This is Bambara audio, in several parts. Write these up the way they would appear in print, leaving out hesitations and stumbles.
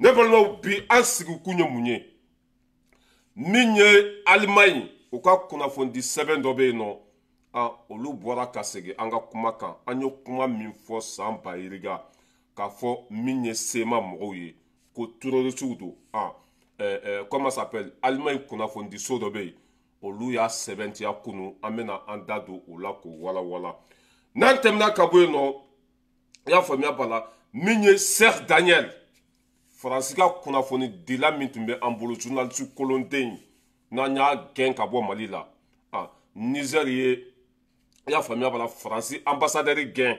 Ne balimaw, bi an sigikun ye mun ye? Min ye Allemagne, u ka kunnafonidi sɛbɛn dɔ bɛ yen nɔ, a olu bɔra ka segin an ka kuma kan. An ye kuma min fɔ san ba yirika k'a fɔ min ye CMA mɔgɔw ye ko terroristew don. A comment s'appelle, Allemagne kunnafonidiso dɔ bɛ yen, olu y'a sɛbɛntiya kunun. An bɛna an da don o la k'o walawala. N'an tɛmɛna ka bɔ yen nɔ, i y'a faamuya b'a la, min ye Serge Daniel, Faransi ka kunnafonidila min tun bɛ an bolo, journaliste kolonden, n'an y'a gɛn ka bɔ Mali la. A Niger ye, i y'a faamuya b'a la, Faransi ambassadeur gɛn.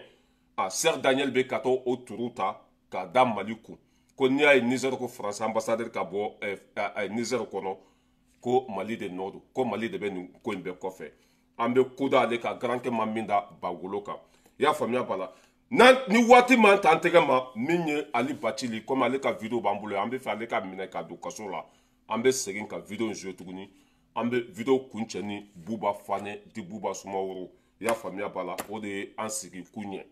A Serge Daniel bɛ ka t'o o turu ta k'a da Mali kun, ko n'i y'a ye Niger ko Faransi ambassadeur ka bɔ Niger kɔnɔ, ko Mali de nɔ don, ko Mali de bɛ nin ko in bɛɛ kɔfɛ. An bɛ ko da ale kan, garankɛ ma min da bagolo kan, i y'a faamuya b'a la. Ni waati man t'an tɛgɛ ma, min ye Ali Bacili, komi ale ka vidéo b'an bolo, an bɛ fɛ ale ka minɛ ka don kaso la. An bɛ segin ka vidéo in jouer tuguni. An bɛ vidéo kuncɛ ni Buba Fanɛ di Buba Sumaworo, i y'a faamuya b'a la. O de ye an sigi kun ye.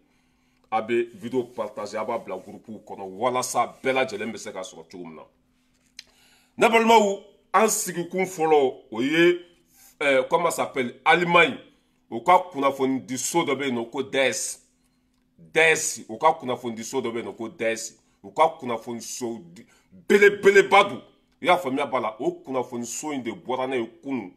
A bɛ vidéo partager, a b'a bila groupe kɔnɔ walasa bɛɛ lajɛlen bɛ se ka sɔrɔ cogo min na. Ne balimaw, an sigikun fɔlɔ, o ye comment s'appelle, Allemagne, u ka kunnafonidiso dɔ bɛ yen nɔ ko DS. DS, u ka kunnafonidiso dɔ bɛ yen nɔ ko DS, u ka kunnafoniso belebeleba don, i y'a faamuya b'a la. O kunnafoniso in de bɔra n'a ye kunun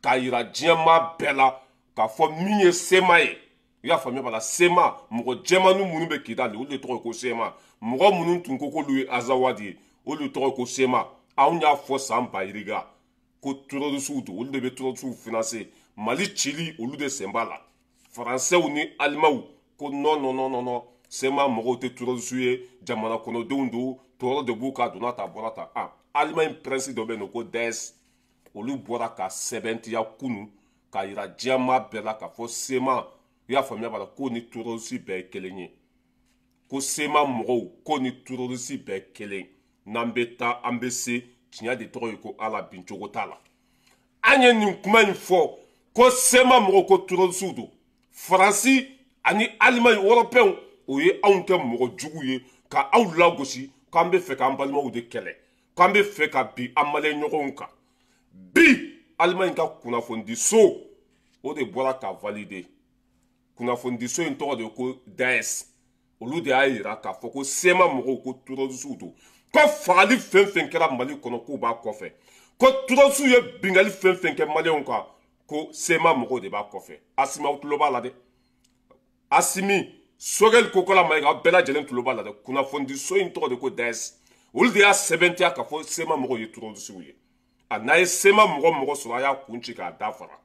k'a yira diɲɛmaa bɛɛ la k'a fɔ min ye CMA ye, i y'a faamuya b'a la. CMA mɔgɔ jɛmannin minnu bɛ Kidali, olu de tɔgɔ ye ko CMA. Mɔgɔ minnu tun ko k'olu ye Azawadi ye, olu tɔgɔ ye ko CMA. Anw y'a fɔ san ba yirika ko terroristew don, olu de bɛ terroristew financer Mali cili, olu de sen b'a la. Faransɛw ni Alimaw ko non, non, non, non, non, CMA mɔgɔw tɛ terroristew ye, jamana kɔnɔdenw don, tɔɔrɔ de b'u kan, donna ta bɔra ta. Ah, Allemagne presse dɔ bɛ yen nɔ ko DS, olu bɔra ka sɛbɛntiya kunun k'a yira diɲɛmaa bɛɛ la k'a fɔ CMA, i y'a faamuya b'a la, k'o ni terroriste bɛɛ ye kelen ye, ko CMA mɔgɔw k'o ni terroriste bɛɛ ye kelen. N'an bɛ taa, an bɛ se tiɲɛ de tɔgɔ ye ko Ala, bin cogo t'a la. An ye nin kuma in fɔ ko CMA mɔgɔw ko terroriste don. Faransi ani Allemagne, européen, o ye anw kɛ mɔgɔ jugu ye ka aw lagosi k'an bɛ fɛ k'an balimaw de kɛlɛ, k'an bɛ fɛ ka bin an maliyɛn ɲɔgɔnw kan. Bi Allemagne ka kunnafonidiso, o de bɔra ka valider. Kunnafonidiso in tɔgɔ de ye ko DS. Olu de y'a yira k'a fɔ ko CMA mɔgɔw ko terroristew don, ko fagali fɛn fɛn kɛra Mali kɔnɔ k'u b'a kɔfɛ, ko terroristew ye bingali fɛn fɛn kɛ maliyɛnw kan, ko CMA mɔgɔw de b'a kɔfɛ. Asimi, aw tulo b'a la dɛ. Asimi, Sogɛli Kokola Mayiga, aw bɛɛ lajɛlen tulo b'a la dɛ. Kunnafonidiso in tɔgɔ de ko DS. Olu de y'a sɛbɛntiya k'a fɔ CMA mɔgɔw ye terroristew ye. A n'a ye CMA mɔgɔ mɔgɔ sɔrɔ, a y'a kun ci k'a da fara.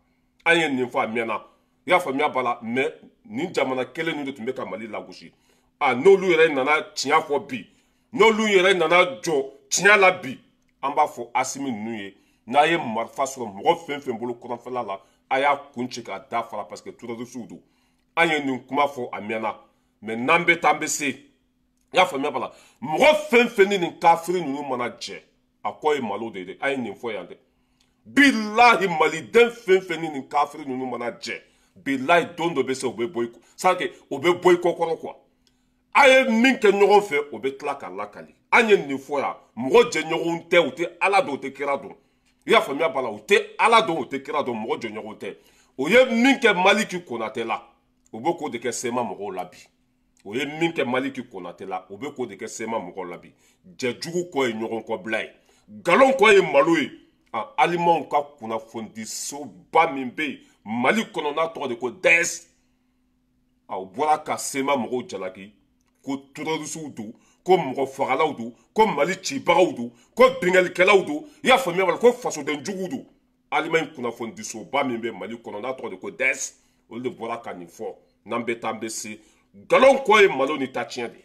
An ye nin fɔ a mɛnna, i y'a faamuya b'a la. Mais nin jamana kelen ninnu de tun bɛ ka Mali lagosi. A n'olu yɛrɛ nana tiɲɛ fɔ bi, n'olu yɛrɛ nana jɔ tiɲɛ la bi, an b'a fɔ Asimi ninnu ye, n'a ye marifa sɔrɔ mɔgɔ fɛn fɛn bolo kɔrɔnfɛla la, a y'a kun ci k'a da fara, parce que terroristew don. An ye nin kuma fɔ a mɛnna. Mais n'an bɛ taa, an bɛ se, i y'a faamuya b'a la. Mɔgɔ fɛn fɛn ni nin kafiri ninnu mana jɛ, a kɔ ye malo de ye dɛ. An ye nin fɔ yan dɛ. Bilahi, maliden fɛn fɛn ni nin kafiri ninnu mana jɛ, bilahi, don dɔ bɛ se, u bɛ bɔ i c'est o bɛ bɔ i kɔ kɔrɔ quoi. A ye min kɛ ɲɔgɔn fɛ, o bɛ tila ka lakali. An ye nin fɔ yan. Mɔgɔ jɛɲɔgɔnw tɛ, u tɛ Ala dɔn, u tɛ kira dɔn, i y'a faamuya b'a la. U tɛ Ala dɔn, u tɛ kira dɔn, mɔgɔ jɛɲɔgɔn tɛ. O ye min kɛ Maliki Konate la, o bɛ k'o de kɛ CMA mɔgɔw la bi. O ye min kɛ Maliki Konate la, o bɛ k'o de kɛ CMA mɔgɔw la bi. Jɛjugu kɔ ye ɲɔgɔn kɔbila ye, nkalon kɔ ye malo ye. A Alimanw ka kunnafonidisoba min bɛ yen Mali kɔnɔ, n'a tɔgɔ de ko DS, a bɔra ka CMA mɔgɔw jalaki ko terroristew don, ko mɔgɔ fagalaw don, ko Mali cibagaw don, ko bingalikɛlaw don, i y'a faamuya wala, ko fasoden juguw don. Alimaɲi kunnafonidisoba min bɛ Mali kɔnɔ, n'a tɔgɔ de ko DS, olu de bɔra ka nin fɔ. N'an bɛ taa, an bɛ se, nkalon kɔ ye malo ni taciyɛn de.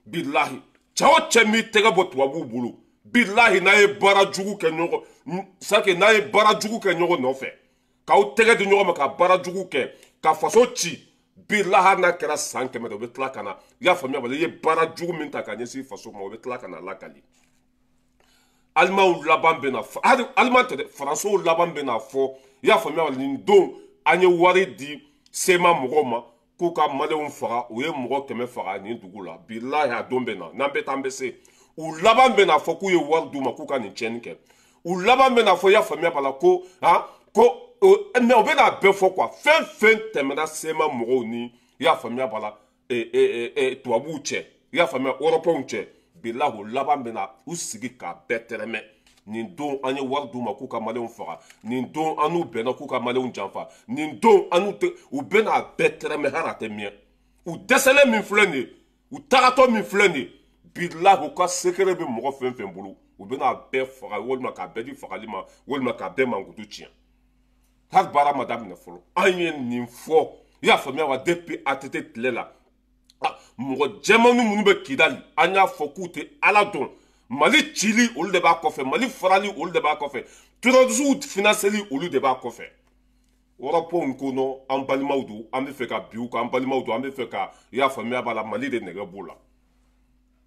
Bilahi, cɛ o cɛ m'i tɛgɛ bɔ tubabuw bolo, bilahi, n'a ye baara jugu kɛ ɲɔgɔn sake, n'a ye baara jugu kɛ ɲɔgɔn nɔfɛ, k'aw tɛgɛ di ɲɔgɔn ma ka baara jugu kɛ ka faso ci, bilahi, n'a kɛra san 100 de, o bɛ tila ka na, i y'a faamuya wala, i ye baara jugu min ta ka ɲɛsin faso ma, o bɛ tila ka na lakali. Alimanw laban bɛ na, aliman tɛ dɛ, faransiw laban bɛ na fɔ, i y'a faamuya wala, nin don an ye wari di CMA mɔgɔw ma k'u ka maliyɛnw faga, u ye mɔgɔ 100 faga nin dugu la. Bilahi, a don bɛ na. N'an bɛ taa, an bɛ se. U laban bɛna fɔ k'u ye wari d'u ma k'u ka nin tiɲɛni kɛ. U laban bɛna fɔ, i y'a faamuya b'a la, ko han ko, mais u bɛna bɛɛ fɔ quoi. Fɛn fɛn tɛmɛna CMA mɔgɔw ni, i y'a faamuya b'a la, tubabuw cɛ, i y'a faamuya, européenw cɛ, bilahi, o laban bɛna u sigi k'a bɛɛ tɛrɛmɛ. Nin don an ye wari d'u ma k'u ka maliyɛnw faga, nin don an n'u bɛnna k'u ka maliyɛnw janfa, nin don an n'u tɛ. U bɛna bɛɛ tɛrɛmɛ hali a tɛ mɛn. U dɛsɛlen min filɛ nin ye, u tagatɔ min filɛ nin ye, bilahi, u ka secret bɛ mɔgɔ fɛn fɛn bolo, u bɛna bɛɛ faga walima k'a bɛɛ di fagali ma walima k'a bɛɛ mankutu tiɲɛ. Hali baara ma daminɛ fɔlɔ, an ye nin fɔ, i y'a faamuya wa, depuis ATT tile la. Mɔgɔ jɛmannin minnu bɛ Kidali, an y'a fɔ k'u tɛ Ala dɔn. Mali cili, olu de b'a kɔfɛ. Mali farali, olu de b'a kɔfɛ. Terroristes financeli, olu de b'a kɔfɛ. Wɔrɔpɔnw ko non, an balimaw don, an bɛ fɛ ka bin u kan, an balimaw don, an bɛ fɛ ka, i y'a faamuya b'a la, Mali de nɛgɛ b'o la,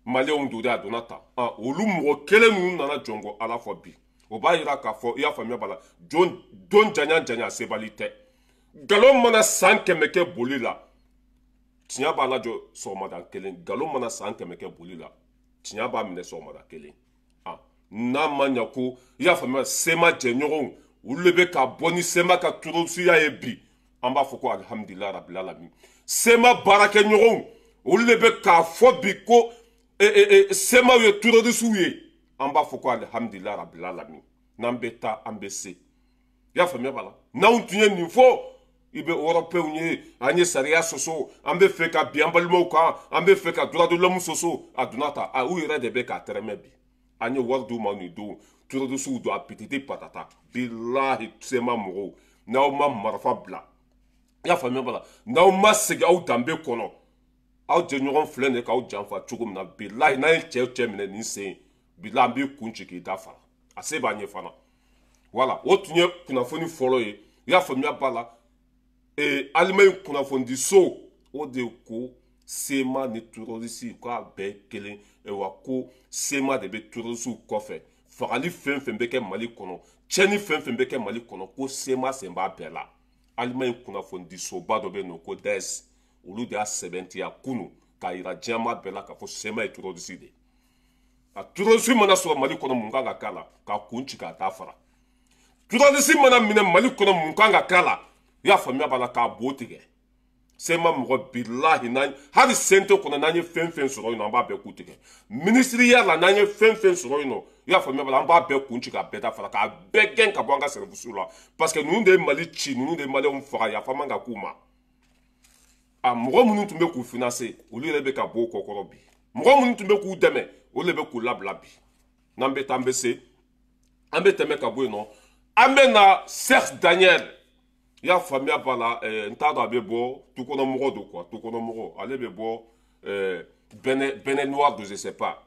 maliyɛnw don dɛ. A donna tan, olu mɔgɔ kelen ninnu nana jɔn ko Ala fɔ bi. O b'a yira k'a fɔ, i y'a faamuya b'a la, don don janya janya sebali tɛ. Nkalon mana san 100 kɛ boli la, tiɲɛ b'a lajɔ sɔgɔmada kelen. Nkalon mana san 100 kɛ boli la, tiɲɛ b'a minɛ sɔgɔmada kelen. N'a ma ɲa ko, i y'a faamuya, CMA jɛɲɔgɔnw, olu de bɛ ka bɔ ni CMA ka terrorisiya ye bi, an b'a fɔ ko alihamudulila rabil alamin. CMA baarakɛɲɔgɔnw, olu de bɛ k'a fɔ bi ko CMAw ye terrorisiw ye, an b'a fɔ ko alihamudulila rabil alamin. N'an bɛ taa, an bɛ se, i y'a faamuya b'a la. N'anw tun ye nin fɔ, i bɛ européenw ye, an ye sariya sɔsɔ, an bɛ fɛ ka bin an balimaw kan, an bɛ fɛ ka droit de l'homme sɔsɔ. A donna ta, a u yɛrɛ de bɛ k'a tɛrɛmɛ bi. An ye wari d'u ma nin don, terrorisiw don, a pititi patata. Bilahi, CMA mɔgɔw, n'aw ma marifa bila, i y'a faamuya b'a la, n'aw ma segin aw danbe kɔnɔ, aw jɛɲɔgɔn filɛ nin ye k'aw janfa cogo min na, bilahi, n'an ye cɛ cɛ minɛ nin sen, bilahi, an b'i kun ci k'i da fara. A se b'an ye fana. Wala o tun ye kunnafoni fɔlɔ ye, i y'a faamuya b'a la. Alimaɲi kunnafonidiso, o de ko CMA ni terroriste k'a bɛɛ kelen wa, ko CMA de bɛ terroriste kɔfɛ. Fagali fɛn fɛn bɛ kɛ Mali kɔnɔ, tiɲɛni fɛn fɛn bɛ kɛ Mali kɔnɔ, ko CMA sen b'a bɛɛ la. Alimaɲi kunnafonidisoba dɔ bɛ yen nɔ ko DES, olu de y'a sɛbɛntiya kunu k'a yira diɲɛmaa bɛɛ la k'a fɔ CMA ye terroriste de ye. A terroriste mana sɔrɔ Mali kɔnɔ, mun kan ka k'a la? K'a kun ci k'a da fara. Terroriste mana minɛ Mali kɔnɔ, mun kan ka k'a la? I y'a faamuya b'a la, k'a bo tigɛ. CMA mɔgɔ, bilahi, n'an hali CNT kɔnɔ, n'an ye fɛn fɛn sɔrɔ yen nɔ, an b'a bɛɛ ku tigɛ. Minisiriya la, n'an ye fɛn fɛn sɔrɔ yen nɔ, i y'a faamuya b'a la, an b'a bɛɛ kun ci k'a bɛɛ da fara, k'a bɛɛ gɛn ka bɔ an ka service la, parce que ninnu de ye Mali ci, ninnu de ye maliyɛnw faga. Yafa man ka k'u ma. A mɔgɔ minnu tun bɛ k'u financer, olu yɛrɛ bɛ ka bɔ u kɔkɔrɔ bi. Mɔgɔ minnu tun bɛ k'u dɛmɛ, olu de bɛ k'u labila bi. N'an bɛ taa, an bɛ se, an bɛ tɛmɛ ka bɔ yen nɔ, an bɛ na Serge Daniel, i y'a faamuya b'a la. N t'a dɔn, a bɛ bɔ tukɔnɔmɔgɔ don quoi, tukɔnɔmɔgɔ, ale bɛ bɔ Bénin noir don, je sais pas.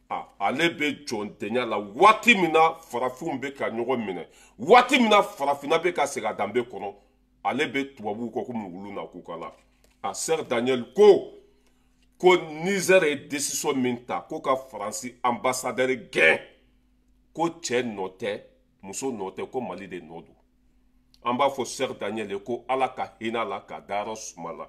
Ah, ale bɛ jɔndenya la waati min na farafinw bɛ ka ɲɔgɔn minɛ, waati min na farafinna bɛ ka segin a danbe kɔnɔ, ale bɛ tubabuw kɔ komi wulu na k'u kala. A Serge Daniel ko Niger ye décision min ta ko ka Faransi ambassadeur gɛn, ko cɛ nɔ tɛ, muso nɔ tɛ, ko Mali de nɔ don. An b'a fɔ Serge Daniel ye ko Ala ka hinɛ la ka dayɔrɔ suma la.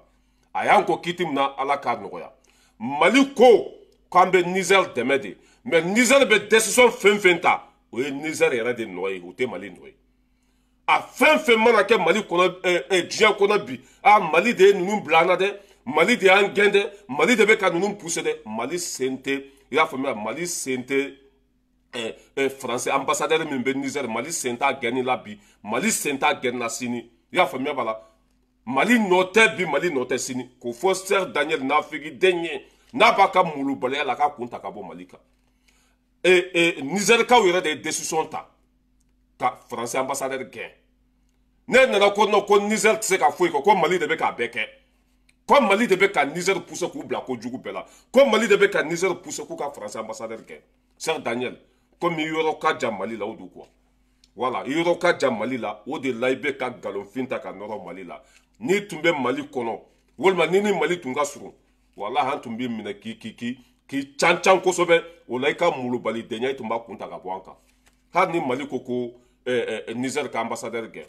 A y'an ko kiti min na, Ala k'a nɔgɔya. Mali ko k'an bɛ Niger dɛmɛ de, mais Niger bɛ décision fɛn fɛn ta, o ye Niger yɛrɛ de nɔ ye, o tɛ Mali nɔ ye. A fɛn fɛn mana kɛ Mali kɔnɔ, diɲɛ kɔnɔ bi, a Mali de ye ninnu bila an na dɛ, Mali de y'an gɛn dɛ, Mali de bɛ ka ninnu pousser dɛ. Mali sen tɛ, i y'a faamuya, Mali sen tɛ. Faransi ambassadeur min bɛ Niger, Mali sen t'a gɛnni la bi, Mali sen t'a gɛnni la sini, i y'a faamuya b'a la. Mali nɔ tɛ bi, Mali nɔ tɛ sini. K'o fɔ Serge Daniel nafigi den ye, n'a b'a ka molobaliya la, k'a kun ta ka bɔ Mali kan. Nizɛrikaw yɛrɛ de ye décision ta ka Faransi ambassadeur gɛn. Ne nana ko non, ko Niger tɛ se ka foyi kɛ, ko Mali de bɛ k'a bɛɛ kɛ, ko Mali de bɛ ka Niger pousser k'u bila kojugu bɛɛ la, ko Mali de bɛ ka Niger pousser k'u ka Faransi ambassadeur gɛn. Serge Daniel, komi yɔrɔ ka jan Mali la, o don quoi. Voilà, yɔrɔ ka jan Mali la, o de la i bɛ ka nkalonfin ta ka nɔrɔ Mali la. N'i tun bɛ Mali kɔnɔ, walima ni ni Mali tun ka surun, walahi, an tun b'i minɛ k'i can can kosɛbɛ. O la i ka molobalidenya, i tun b'a kun ta ka bɔ an kan. Hali ni Mali ko Niger ka ambassadeur gɛn,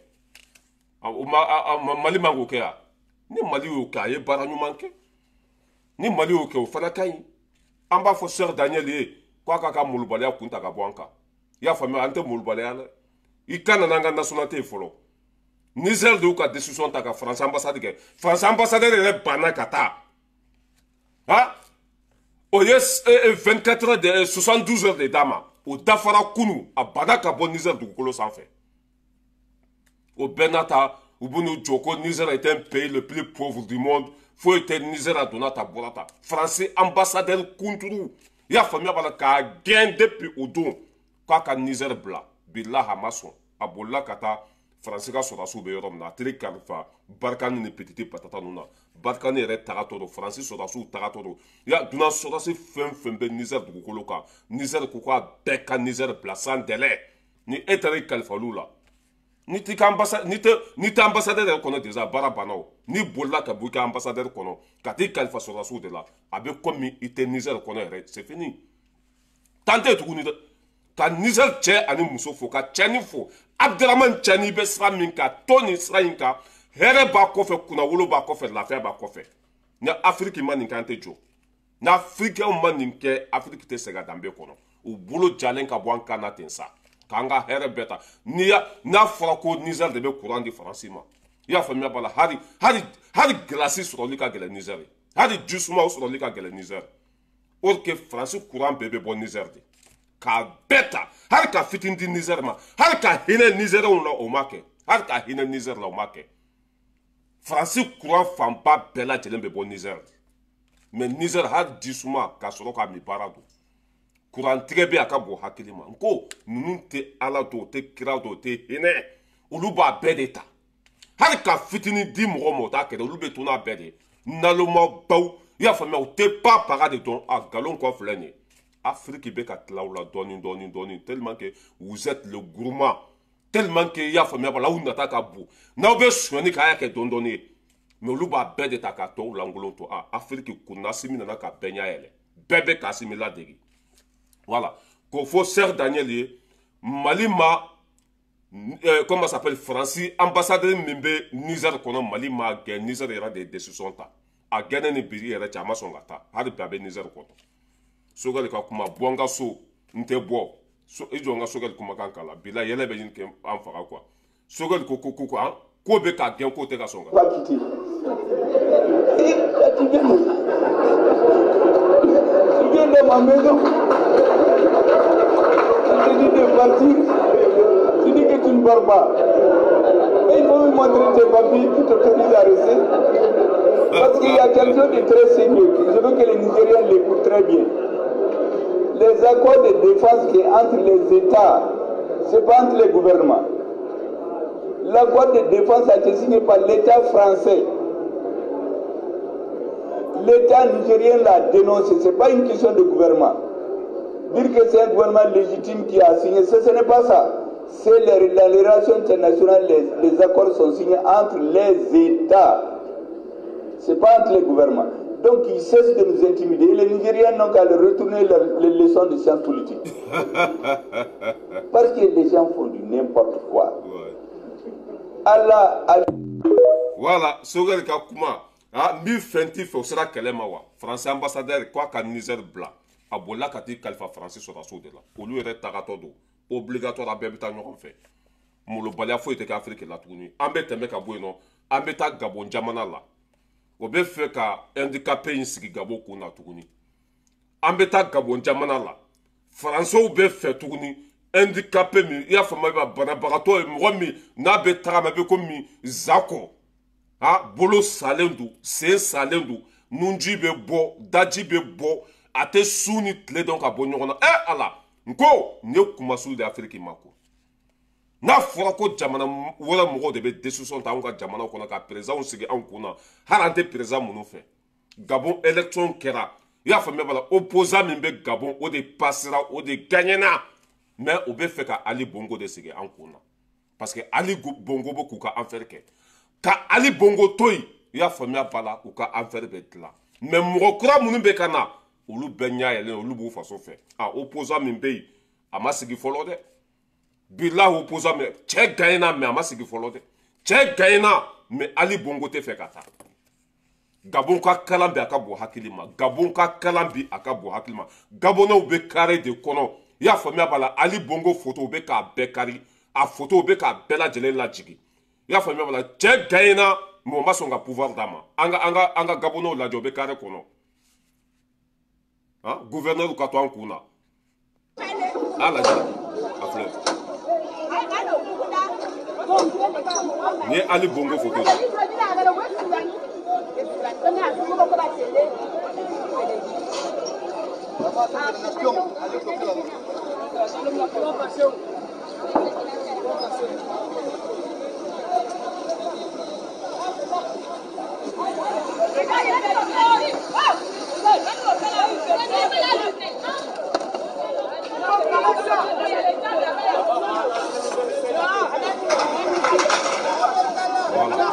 o ma Mali man k'o kɛ yan. Ni Mali y'o kɛ, a ye baara ɲuman kɛ. Ni Mali y'o kɛ, o fana ka ɲi. An b'a fɔ Serge Daniel ye. K'a k'a ka molobaliya kun ta ka bɔ an kan. I y'a faamuya, an tɛ molobaliya la. I ka nana an ka nationalité ye fɔlɔ. Niger de y'u ka décision ta ka France ambassade kɛ. France ambassadeur yɛrɛ banna ka taa. Ha? O ye 24 heures de 72 heures de d'a ma. O dafara kunu, a banna ka bɔ Niger dugukolo sanfɛ. O bɛɛ n'a ta, u bɛ n'u jɔ ko Niger est un pays le plus pauvre du monde. Foyi tɛ Niger, a donna ta bɔra ta. France ambassadeur kunturu, i y'a faamuya b'a la, k'a gɛn depuis o don k'a ka Niger bila. Bilahi a ma sɔn. A bolila ka taa Faransi ka sɔrɔdasiw bɛ yɔrɔ min na, a teri kalifa Barikani ni Petite Patata ninnu na. Barikani yɛrɛ tagatɔ don, Faransi sɔrɔdasiw tagatɔ don. Ya dunan sɔrɔdasi fɛn fɛn bɛ Niger dugukolo kan, Niger ko k'a bɛɛ ka Niger bila sans délai. Ni e taara i kalifa olu la, ni t'i ka ambassade, ni tɛ ambassadeur yɛrɛ kɔnɔ déjà, baara banna o. N'i bolila ka bɔ i ka ambassadeur kɔnɔ ka t'i kalifa sɔrɔdasiw de la, a bɛ komi i tɛ Niger kɔnɔ yɛrɛ, c'est fini. Tan tɛ tuguni dɛ. Ka Niger cɛ ani muso fo, ka cɛni fo. Abdramane Tiani bɛ sira min kan, to nin sira in kan, hɛrɛ b'a kɔfɛ, kunnawolo b'a kɔfɛ, lafiya b'a kɔfɛ. Ni Afiriki ma nin kɛ, an tɛ jɔ. Ni Afirikɛnw ma nin kɛ, Afiriki tɛ segin a danbe kɔnɔ. U bolo jalen ka bɔ an kan na ten sa, k'an ka hɛrɛ bɛɛ ta. N'i y'a n'a fɔra ko Niger de bɛ courant di Faransi ma, i y'a faamuya b'a la, hali hali hali glace sɔrɔli ka gɛlɛn Niger ye, hali jisumaw sɔrɔli ka gɛlɛn Niger. Or que Faransi courant bɛɛ bɛ bɔ Niger de, k'a bɛɛ ta, hali ka fitini di Niger ma, hali ka hinɛ Nigérienw la, o ma kɛ. Hali ka hinɛ Niger la, o ma kɛ. Faransi courant fanba bɛɛ lajɛlen bɛ bɔ Niger de, mais Niger hali jisuma ka sɔrɔ k'a min baara don. Kurantigɛ bɛ a ka bon hakili ma. N ko ninnu tɛ Ala dɔn, o tɛ kira dɔn, o tɛ hinɛ. Olu b'a bɛɛ de ta, hali ka fitinin di mɔgɔ ma, o t'a kɛ dɛ. Olu bɛ to n'a bɛɛ de ye nalomabaw. I y'a faamuya, u tɛ pa paga de dɔn. A nkalon kɔ filɛ nin ye. Afrique bɛ ka tila u la dɔɔni dɔɔni dɔɔni, tellement que vous êtes le gourmand, tellement que i y'a faamuya b'a la, aw nata ka bon. N'aw bɛ sonyani kɛ, a y'a kɛ dɔɔni dɔɔni ye, mais olu b'a bɛɛ de ta k'a tɔw lankolon to. A Afrique kunna, Asimi nana ka bɛɛ ɲɛ yɛlɛ, bɛɛ bɛ k'Asimi ladege. Voilà, k'o fɔ Serge Daniel ye. Mali ma comment ça s'appelle, Faransi ambassadeur min bɛ Niger kɔnɔ, Mali ma gɛn. Niger yɛrɛ de ye décision ta. A gɛnnen ni biri yɛrɛ cɛ, a ma sɔn ka taa. Hali bi a bɛ Niger kɔnɔ. Sogɛli ka kuma, bɔ n ka so, n tɛ bɔ so. I jɔ n ka Sogɛli kumakan kala bila, yɛlɛ bɛ ɲini k'an faga quoi. Sogɛli ko ko ko ko an ko bɛ k'a gɛn, k'o tɛ ka sɔn ka pas quitter. Et tu viens dans ma maison. Je te dis de partir. Tu dis que tu ne pars pas. Et il faut me montrer tes papiers qui t'autorisent à rester. Parce qu'il y a quelque chose de très sérieux. Je veux que les Nigériens l'écoutent très bien. Les accords de défense qui est entre les États, ce n'est pas entre les gouvernements. L'accord de défense a été signé par l'État français. L'État nigérien l'a dénoncé. Ce n'est pas une question de gouvernement. Dire que c'est un gouvernement légitime qui a signé, ce n'est pas ça. C'est dans les relations internationales, les accords sont signés entre les États. Ce n'est pas entre les gouvernements. Donc ils cessent de nous intimider. Et les Nigériens n'ont qu'à leur retourner les leçons de sciences politiques. Parce que les gens font du n'importe quoi. Allah a Voilà, Sogɛli ka kuma. Ah, n b'i fɛ, n t'i fɛ, o sera kɛlɛ ma wa. Faransi ambassadeur k'a ka Niger bila, a bolila ka t'i kalifa Faransi sɔrɔdasiw de la. Olu yɛrɛ tagatɔ don, obligatoire, a bɛɛ bɛ taa ɲɔgɔn fɛ. Molobaliya foyi tɛ kɛ Afiriki la tuguni. An bɛ tɛmɛ ka bɔ yen nɔ, an bɛ taa Gabon jamana la. O bɛ fɛ ka handicapé in sigi Gabon kun na tuguni. An bɛ taa Gabon jamana la, Faransiw bɛ fɛ tuguni handicapé min, i y'a faamu, i b'a banabagatɔ ye, mɔgɔ min n'a bɛ tagama, i bɛ komi zakɔ, ha, bolo salen don, sen salen don, nunji bɛ bɔ, daji bɛ bɔ, a tɛ su ni tile dɔn ka bɔ ɲɔgɔn na. Ɛ Ala, n ko nin ye kumasulu de Afiriki ma ko. N'a fɔra ko jamana wɛrɛ mɔgɔw de bɛ décision ta anw ka jamana kɔnɔ, ka présidentw sigi anw kun na, hali an tɛ président minnu fɛ. Gabon élection kɛra, i y'a faamuya b'a la, opposant min bɛ Gabon, o de passera, o de gagnena, mais o bɛ fɛ ka Ali Bongo de sigi an kun na, parce que Ali Bongo bɛ k'u ka affaire kɛ. Ka Ali Bongo to yen, i y'a faamuya b'a la, u ka affaire bɛ dilan. Mais mɔgɔ kura minnu bɛ ka na, olu bɛɛ ɲɛ yɛlɛlen, olu b'u faso fɛ. A opposant min bɛ yen, a ma sigi fɔlɔ dɛ. Bilahi, opposant min cɛ gagnena, mais a ma sigi fɔlɔ dɛ. Cɛ gagnena, mais Ali Bongo tɛ fɛ ka taa. Gabon ka kalan bi a ka bon hakili ma. Gabon ka kalan bi a ka bon hakili ma. Gabonɛw bɛ carré de kɔnɔ. I y'a faamuya b'a la, Ali Bongo photo bɛ k'a bɛɛ kari. A photo bɛ k'a bɛɛ lajɛlen lajigin. I y'a faamuya b'a la, cɛ gagné mɔgɔ ma sɔn ka pouvoir d'a ma. An ka Gabonɛw lajɛ, o bɛ carré kɔnɔ. Han, gouverneur ka to an kun na. A lajɛ, a filɛ. Nin ye Ali Bongo photo ye. Voilà.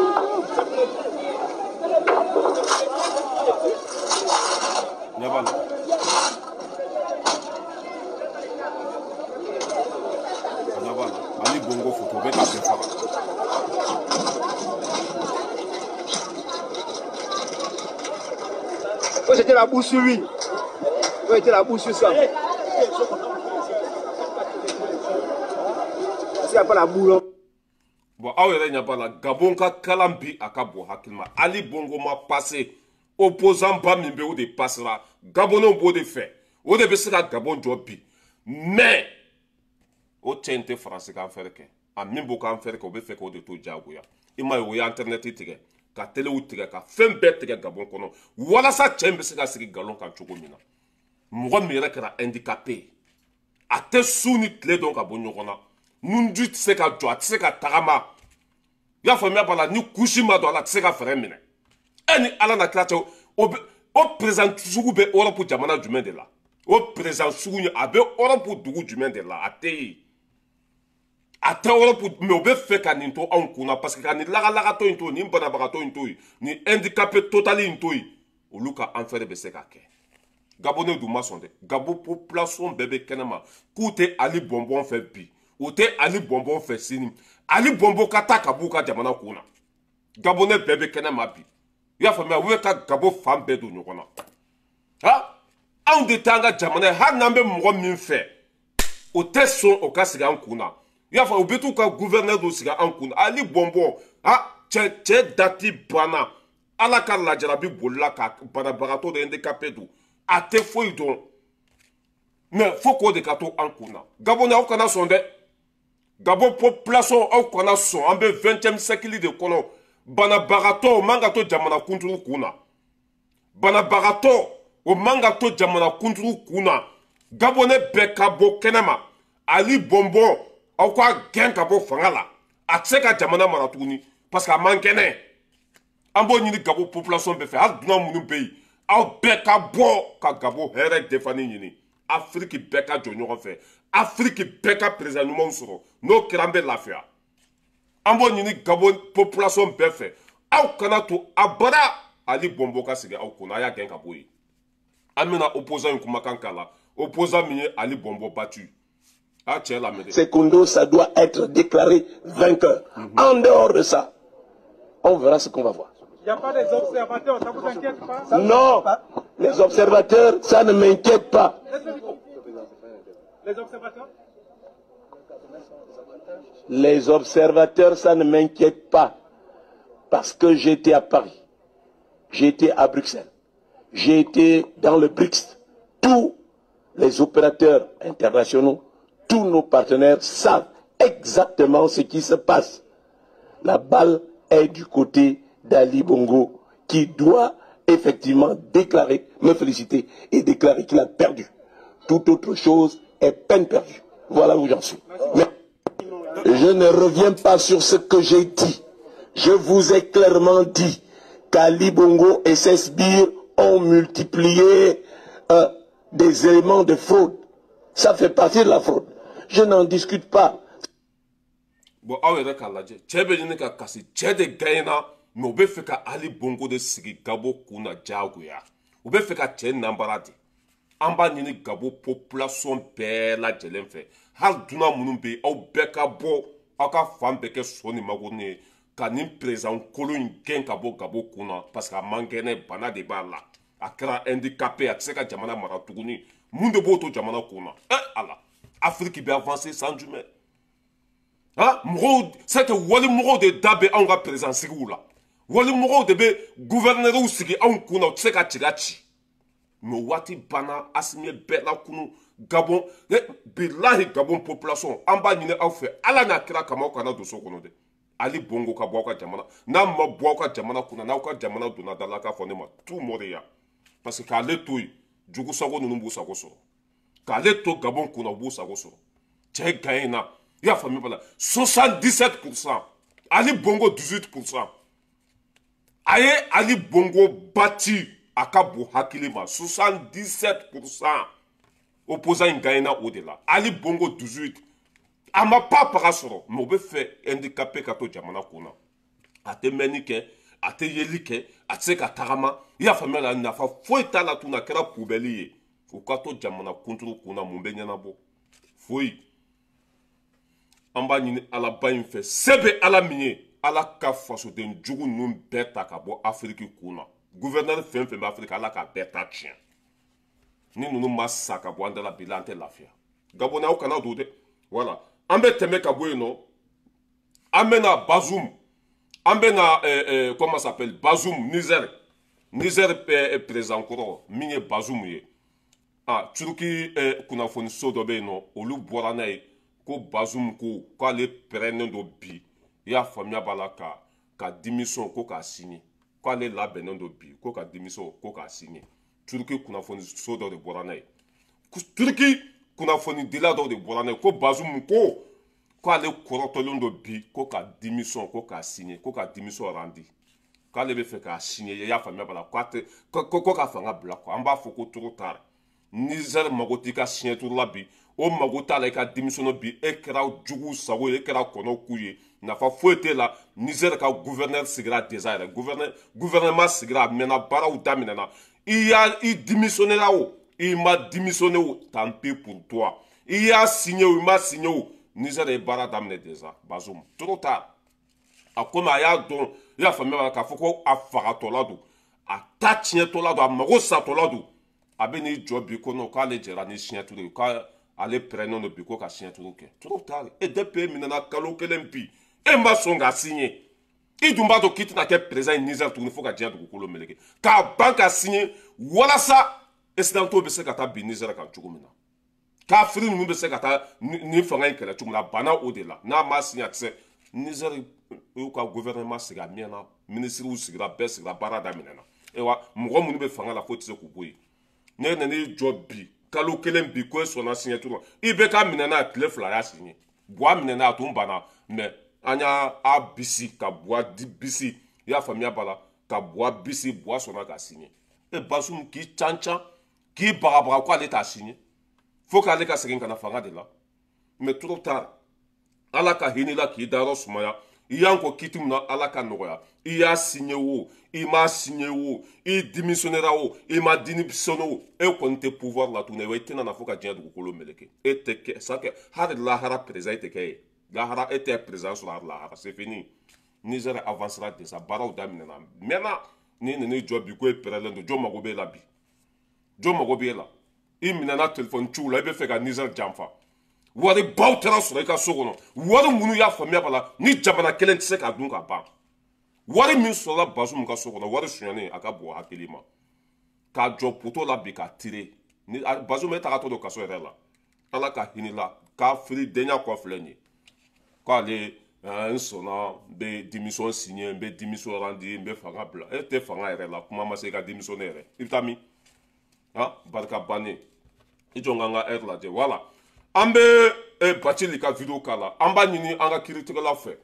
Ɲɛ b'a la. Ɲɛ b'a la. Ali Bongo photo bɛ k'a bɛɛ faga. Faut jeter la boue sur lui. Faut jeter la boue sur ça. Parce qu'il n'y a pas la boue là. Bon, aw yɛrɛ ɲɛ b'a la, Gabon ka kalan bi a ka bon hakili ma. Ali Bongo ma passé. Opposant ba min bɛ, o de passera. Gabonɛw b'o de fɛ. O de bɛ se ka Gabon jɔ bi. Mais o cɛ in tɛ Faransi k'an fɛrɛ kɛ. A min b'o k'an fɛrɛ kɛ, o bɛ fɛ k'o de to diyagoya. I m'a ye, o ye internet tigɛ, ka telew tigɛ, ka fɛn bɛɛ tigɛ Gabon kɔnɔ. Walasa cɛ in bɛ se ka sigi nkalon kan cogo min na. Mɔgɔ min yɛrɛ kɛra handicapé ye. A tɛ su ni tile dɔn ka bɔ ɲɔgɔn na. Nunji tɛ se ka jɔ, a tɛ se ka tagama. I y'a faamuya b'a la, ni kusi ma don a la, a tɛ se ka fɛɛrɛ minɛ. E ni Ala na tila cɛ, o président sugu bɛ Europe jamana jumɛn de la? O président sugu a bɛ Europe dugu jumɛn de la? A tɛ yen. A tɛ Europe, mais o bɛ fɛ ka nin to anw kunna, parce que ka nin lagalagatɔ in to yen, nin banabagatɔ in to yen, nin handicapé total in to yen, olu ka affaire bɛ se ka kɛ. Gabonais dun ma sɔn dɛ. Gabon population bɛɛ bɛ kɛnɛma k'u tɛ Ali Bonbon fɛ bi, u tɛ Ali Bonbon fɛ sini. Ali Bonbon ka taa ka b'u ka jamana kun na. Gabonais bɛɛ bɛ kɛnɛma bi. I y'a faamuya, u bɛ ka Gabon fan bɛɛ don ɲɔgɔn na. Ha, anw de t'an ka jamana ye, hali n'an bɛ mɔgɔ min fɛ, o tɛ sɔn o ka sigi an kun na. I y'a faamuya, u bɛ t'u ka gouverneur dɔ sigi an kun na. Ali Bonbon, ha, cɛ dati banna. Ala ka lajarabi bolila ka banabagatɔ de handicapé don. A tɛ foyi dɔn. Mais fo k'o de ka to an kun na. Gabonais aw kana sɔn dɛ. Gabon population aw kana sɔn. An bɛ 20e siècle de kɔnɔ. Banabagatɔ o man ka to jamana kuntigi kun na. Banabagatɔ o man ka to jamana kuntigi kun na. Gabonais bɛɛ ka bɔ kɛnɛma. Ali Bonbon aw k'a gɛn ka bɔ fanga la. A tɛ se ka jamana mara tuguni parce que a man kɛnɛ. An b'o ɲini Gabon population bɛɛ fɛ. Hali dunan minnu bɛ yen, aw bɛɛ ka bɔ ka Gabon hɛrɛ defani ɲini. Afrique bɛɛ ka jɔ ɲɔgɔn fɛ. Afrique bɛɛ ka président ɲumanw sɔrɔ. N'o kɛra, an bɛ lafiya. An b'o ɲini Gabon population bɛɛ fɛ. Aw kana to abada Ali Bonbon ka sigi aw kunna. A y'a gɛn ka bɔ yen. An bɛna opposant in kumakan k'a la. Opposant min ye Ali Bonbon battu. A cɛ lamɛn dɛ. Secondo, ça doit être déclaré vainqueur. En dehors de ça, on verra ce qu'on va voir. Il n'y a pas des observateurs, ça vous inquiète pas? Non, les observateurs, ça ne m'inquiète pas. Les observateurs? Les observateurs, ça ne m'inquiète pas. Parce que j'étais à Paris, j'étais à Bruxelles, j'étais dans le BRICS. Tous les opérateurs internationaux, tous nos partenaires savent exactement ce qui se passe. La balle est du côté d'Ali Bongo, qui doit effectivement déclarer, me féliciter et déclarer qu'il a perdu. Toute autre chose est peine perdue. Voilà où j'en suis. Mais je ne reviens pas sur ce que j'ai dit. Je vous ai clairement dit qu'Ali Bongo et ses sbires ont multiplié des éléments de fraude. Ça fait partie de la fraude. Je n'en discute pas. Bon, aw yɛrɛ k'a lajɛ, cɛ bɛ ɲini ka kasi, cɛ de gagné, mais u bɛ fɛ ka Ali Bongo de sigi Gabon kun na diyagoya. U bɛ fɛ ka cɛ nanbara de. An b'a ɲini Gabon population bɛɛ lajɛlen fɛ. Hali dunan minnu bɛ yen, aw bɛɛ ka bɔ, aw ka fan bɛɛ kɛ sɔ ni magonin ye. Ka nin président kolon in gɛn ka bɔ Gabon kun na, parce que a man kɛnɛ, bana de b'a la, a kɛra handicapé, a tɛ se ka jamana mara tuguni. Mun de b'o to jamana kun na? Eh Ala, Afrique bɛ avancer san jumɛn? Ah, mɔgɔw, c'est que wali mɔgɔw de da bɛ anw ka président sigiw la, wali mɔgɔw de bɛ gouverneur sigi anw kun na, u tɛ se ka ci ka ci. Mais waati banna, Asimi ye bɛɛ lakunu Gabon. Bilahi, Gabon population, an b'a ɲini aw fɛ, Ala n'a kira kama, aw kana don so kɔnɔ dɛ. Ali Bongo ka bɔ aw ka jamana, n'a ma bɔ aw ka jamana kunna, n'aw ka jamana donna da la, k'a fɔ ne ma tu moriya, parce que k'ale to yen, jugu sago ninnu b'u sago sɔrɔ. K'ale to Gabon kunna, u b'u sago sɔrɔ. Cɛ gagné na, i y'a faamu bala, 77%, Ali Bongo 18%. A ye Ali Bongo bati, a ka bon hakili ma, 77%. Opposant in gagné na o de la. Ali Bongo 18, a ma pa paga sɔrɔ. Mais o bɛ fɛ handicapé ka to jamana kun na, a tɛ mɛnni kɛ, a tɛ yeli kɛ, a tɛ se ka tagama, i y'a faamuya la, nafa foyi t'a la tun, a kɛra poubelle ye. U ka to jamana kunturu kun na, mun bɛ ɲɛnabɔ? Foyi. An b'a ɲini Alaba in fɛ, se bɛ Ala min ye, Ala ka fasoden jugu ninnu bɛɛ ta ka bɔ Afiriki kun na. Gouverneur fɛn fɛn bɛ Afiriki, Ala k'a bɛɛ ta tiɲɛ. Ni ninnu ma sa ka bɔ an da la bi la, an tɛ lafiya. Gabon, aw kana don dɛ. Voilà, an bɛ tɛmɛ ka bɔ yen nɔ, an bɛ na Bazoum, an bɛ na, comment s'appelle, Bazoum, Niger président kɔrɔ min ye Bazoum ye. Ah, Turki kunnafoniso dɔ bɛ yen nɔ, olu bɔra n'a ye ko Bazoum ko k'ale pɛrɛnnen don bi, i y'a faamuya b'a la, ka démission ko k'a signer, k'ale labɛnnen don bi ko ka démission ko k'a signer. Turki kunnafoniso dɔ de bɔra n'a ye, Turki kunnafonidila dɔw de bɔra n'a ye ko Bazoum ko k'ale kɔrɔtɔlen don bi ko ka démission ko k'a signer, ko ka démission rendre, k'ale bɛ fɛ k'a signer, i y'a faamuya b'a la, k'a tɛ ko ka fanga bila quoi. An b'a fɔ ko trop tard. Niger mago t'i ka signature la bi, o mago t'a la i ka démissionner bi. E kɛra jugu sago ye, e kɛra kɔnɔ k'u ye, nafa foyi t'e la. Niger ka gouverneur sigira déjà yɛrɛ, gouvernement sigira, a mɛnna, baaraw daminɛna. I y'a i démissionné la o, i ma démissionné o, tant pis pour toi. I y'a signé o, i ma signé o, Niger ye baara daminɛ déjà. Bazoum, trop tard. A komi a y'a dɔn, i y'a faamuya, k'a fɔ ko a fagatɔla don, a ta tiɲɛtɔla don, a mago satɔla don, a bɛ n'i jɔ bi ko non, k'ale jɛra ni signature ye, k'ale pɛrɛnnen don bi ko ka signature kɛ. Trop tard. E, depuis e minɛna kalo kelen bi, e ma sɔn ka signer. I dun b'a dɔn k'i tɛna kɛ président ye Niger tuguni fo ka diɲɛ dugukolo meleke. K'a ban ka signer walasa occidentaux bɛ se ka taa bin Niger kan cogo min na, kafiri ninnu bɛ se ka taa nin fanga in kɛlɛ cogo min na, a banna o de la. N'a ma signer, a tɛ se. Niger y'u ka gouvernement sigi, a mɛnna, minisiriw sigira, bɛɛ sigira, baara daminɛna. Ayiwa, mɔgɔ minnu bɛ fanga la, foyi tɛ se k'u bɔ yen. Ne nan'i jɔ bi, kalo kelen bi, ko e sɔnna signature ma, i bɛ ka minɛ n'a tile 2 y'a signé. Buwa minɛ, a tun banna, mais an y'a a bisi ka Buwa di bisi, i y'a faamuya b'a la, ka Buwa bisi, Buwa sɔnna k'a signé. E Bazoum k'i can can, k'i bagabaga ko ale t'a signé fo k'ale ka segin ka na fanga de la. Mais trop tard. Ala ka hinɛ la k'i dayɔrɔ sumaya. I y'an kɔ kiti min na, Ala ka nɔgɔya. I y'a signé o, i m'a signé o, i démissionnera o, i ma démissionné o, e kɔni tɛ pouvoir la tuguni. I tɛna na fo ka diɲɛ dugukolo meleke. E tɛ kɛ sa kɛ hali lahara président, e tɛ kɛ ye lahara, e tɛ président sɔrɔ hali lahara. C'est fini. Niger avancera déjà, baaraw daminɛna mɛnna. N'i nan'i jɔ bi ko e pɛrɛlen don, jɔn mago b'e la bi? Jɔn mago b'e la? I minɛna telefɔni ciw la, i bɛ fɛ ka Niger janfa. Wari baw taara sɔrɔ i ka so kɔnɔ, wari minnu, y'a faamuya b'a la, ni jamana kelen tɛ se k'a dun ka ban. Wari min sɔrɔla Bazoum ka so kɔnɔ, wari sonyalen, a ka bon hakili ma k'a jɔ poto la bi k'a tire ni Bazoum e tagatɔ don kaso yɛrɛ la. Ala ka hinɛ la, kafiri denya kɔ filɛ nin ye, k'ale n sɔnna, n bɛ démission signer, n bɛ démission rendre, n bɛ fanga bila. E tɛ fanga yɛrɛ la, kuma ma se i ka démissionner yɛrɛ, i bɛ taa min? Ah, barika bannen. I jɔ n ka n ka heure lajɛ. Voilà, an bɛ Bacili ka vidéo k'a la. An b'a ɲini an ka kiiritigɛlaw fɛ.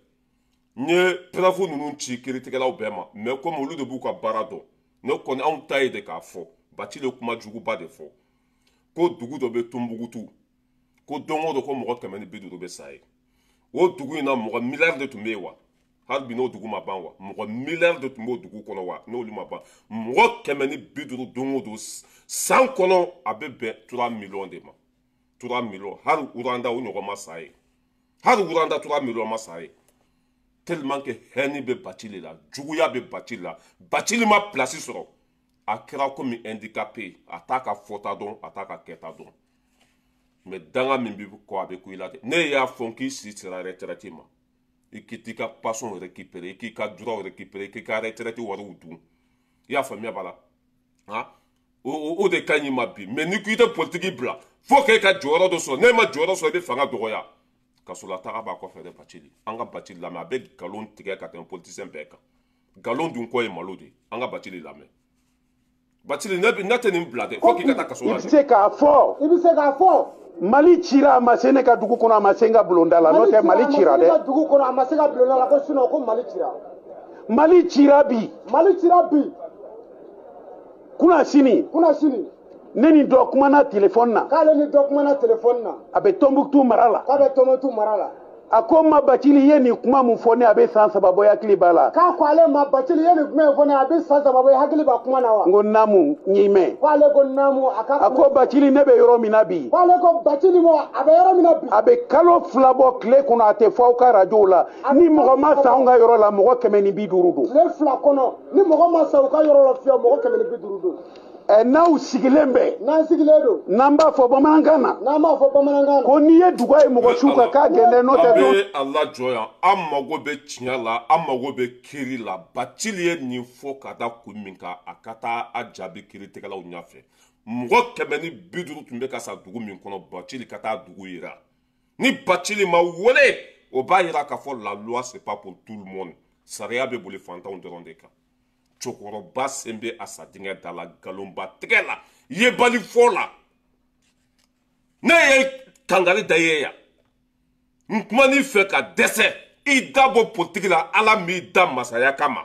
N ye preuve ninnu ci kiiritigɛlaw bɛɛ ma, mais komi olu de b'u ka baara dɔn, ne kɔni, anw ta ye de k'a fɔ. Bacili ye kuma juguba de fɔ ko dugu dɔ bɛ Tunbukutu, ko don o don ko mɔgɔ 150 bɛ sa yen. O dugu in na, mɔgɔ miliyari de tun bɛ yen wa? Hali bi n'o dugu ma ban wa? Mɔgɔ miliyari de tun b'o dugu kɔnɔ wa? N'olu ma ban, mɔgɔ 150 don o don san kɔnɔ, a bɛ bɛn 3 millions de ma. 3 millions, hali Rwanda o ɲɔgɔn ma sa ye, hali Rwanda 3 millions ma sa ye. Tellement que haine bɛ Bacili la, juguya bɛ Bacili la. Bacili ma place sɔrɔ. A kɛra komi handicapé, a t'a ka fɔta dɔn, a t'a ka kɛta dɔn. Mais danga min b'i kɔ, a bɛ ku i la dɛ. Ne y'a fɔ k'i si sera retraite ma, i k'i t'i ka pension récupérer, i k'i ka droit récupérer, i k'i ka retraite wariw dun. I y'a faamuya b'a la? Han, o de ka ɲi ma bi. Mais n'i ko i tɛ politique bila, fo k'e ka jɔyɔrɔ dɔ sɔrɔ. N'e ma jɔyɔrɔ sɔrɔ, i bɛ fanga dɔgɔya. Kasolataga b'a kɔfɛ dɛ. Bacili, an ka Bacili lamɛn. A bɛ nkalon tigɛ ka tɛmɛ politicien bɛɛ kan. Nkalon dun kɔ ye malo de ye. An ka Bacili lamɛn. Bacili, ne tɛ nin bila dɛ, fo k'i ka taa kaso la. I bɛ se k'a fɔ. I bɛ se k'a fɔ. Mali cira, a ma se ne ka dugu kɔnɔ, a ma se n ka bulonda la. N'o tɛ Mali cira dɛ. Mali cira, a ma se ne ka dugu kɔnɔ, a ma se ka bulonda la, ko sinon ko Mali cira. Mali cira bi. Mali cira bi. Kunna sini. Kunna sini. Ne ni dɔ kumana téléphone na. K'ale ni dɔ kumana téléphone na. A bɛ Tombouctou mara la. K'a bɛ Tombouctou mara la. A ko n ma, Bacili, i ye nin kuma mun fɔ ne, a bɛ san 3 bɔ, i hakili b'a la. K'a ko ale ma, Bacili, i ye nin kuma in fɔ ne, a bɛ san 3 bɔ, i hakili b'a kuma na wa? N ko naamu, n y'i mɛn. K'ale ko naamu, a ka. A ko Bacili, ne bɛ yɔrɔ min na bi. K'ale ko Bacili ma, a bɛ yɔrɔ min na bi. A bɛ kalo 2 bɔ tile kɔnɔ, a tɛ fɔ aw ka rajow la. Ni mɔgɔ ma sa anw ka yɔrɔ la, mɔgɔ 150 don. Tile 2 kɔnɔ, ni mɔgɔ ma sa u ka yɔrɔ la fiyewu, mɔgɔ 150 don. N'aw sigilen bɛ. N'an sigilen don. N'an b'a fɔ bamanankan na. N'an b'a fɔ bamanankan na. Ko n'i ye duga ye mɔgɔ su kan, k'a gɛn dɛ, n'o tɛ. An bɛ a lajɔ yan. An mago bɛ tiɲɛ la, an mago bɛ kiiri la. Bacili ye nin fɔ ka da kun min kan, a ka taa a jaabi kiiritigɛlaw ɲɛfɛ. Mɔgɔ 150 tun bɛ ka sa dugu min kɔnɔ, Bacili ka taa dugu yira. Ni Bacili ma wele, o b'a yira k'a fɔ la loi, c'est pas pour tout le monde. Sariya bɛ boli fantanw dɔrɔn de kan. Cɛkɔrɔba sen bɛ a sa dingɛ da la, nkalonba tigɛ la, yebali fɔ la. Ne ye kangari da ye yan, n kuman'i fɛ ka dɛsɛ, i da bɔ politiki la. Ala m'i da masaya kama,